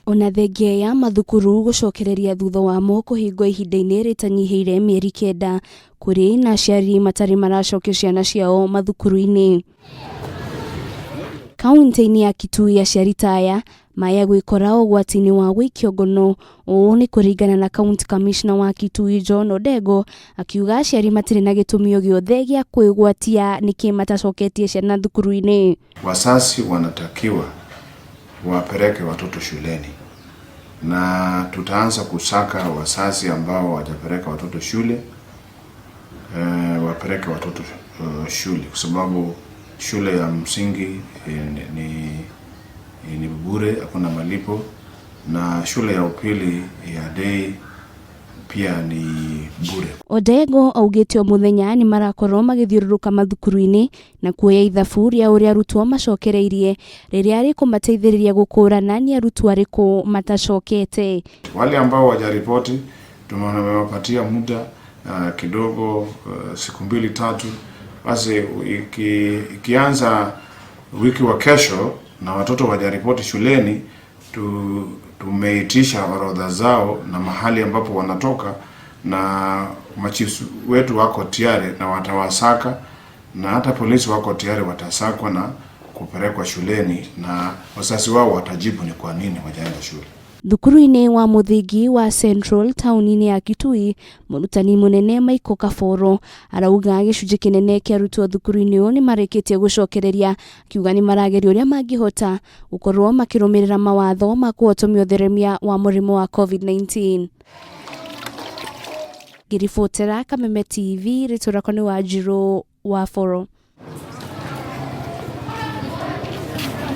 Ona thengia ya mathukuru gũcokereria thutha wamo kũhingwo ihinda-inĩ rĩtanyihĩire mĩeri 9, kũrĩ na aciari matarĩ maracokia ciana ciao mathukuru-inĩ. Kaunti-inĩ ya Kitui aciari ta aya maya gwĩkora ũgwati-inĩ wa gũikio ngono. Ũũ nĩ kũringana na County Commissioner wa Kitui John Odego akiuga aciari matirĩ na gĩtũmi o gĩothe gĩa kwĩgwatia nĩkĩ matacoketie ciana thukuru-inĩ. Wazazi wanatakiwa wapeleke watoto shuleni na tutaanza kusaka wazazi ambao hawajapeleka watoto shule, wapeleke watoto shule kwa sababu shule ya msingi ni bure, hakuna malipo, na shule ya upili ya day pia ni bure. Odego augĩte o mũthenya nĩ marakorwo magĩthiũrũrũka mathukuru-inĩ na kuoya ithabu rĩa ũrĩa arutwo macokereirie rĩrĩa rĩkũmateithĩrĩria gũkũrana nĩ arutwo arĩkũ matacokete. Wale ambao hawajaripoti tumewapatia muda kidogo, siku 2 3, basi ikianza wiki wa kesho na watoto hawajaripoti shuleni, tumeitisha orodha zao na mahali ambapo wanatoka, na machifu wetu wako tayari na watawasaka, na hata polisi wako tayari, watasakwa na kupelekwa shuleni na wazazi wao watajibu ni kwa nini wajaenda shule. Thukuru-inĩ wa mũthingi wa Central taũni-inĩ ya Kitui, mũrutani mũnene Michael Kaboro arauga gĩcunjĩ kĩnene kĩa arutwo thukuru-inĩ ũyũ nĩ marĩkĩtie gũcokereria, akiuga nĩ marageria ũrĩa mangĩhota gũkorwo makĩrũmĩrĩra mawatho ma kũhotomia ũtheremia wa mũrimũ wa COVID-19. Ngĩribotera Kameme TV, rĩtwa rĩakwa nĩ Wanjirũ wa Boro.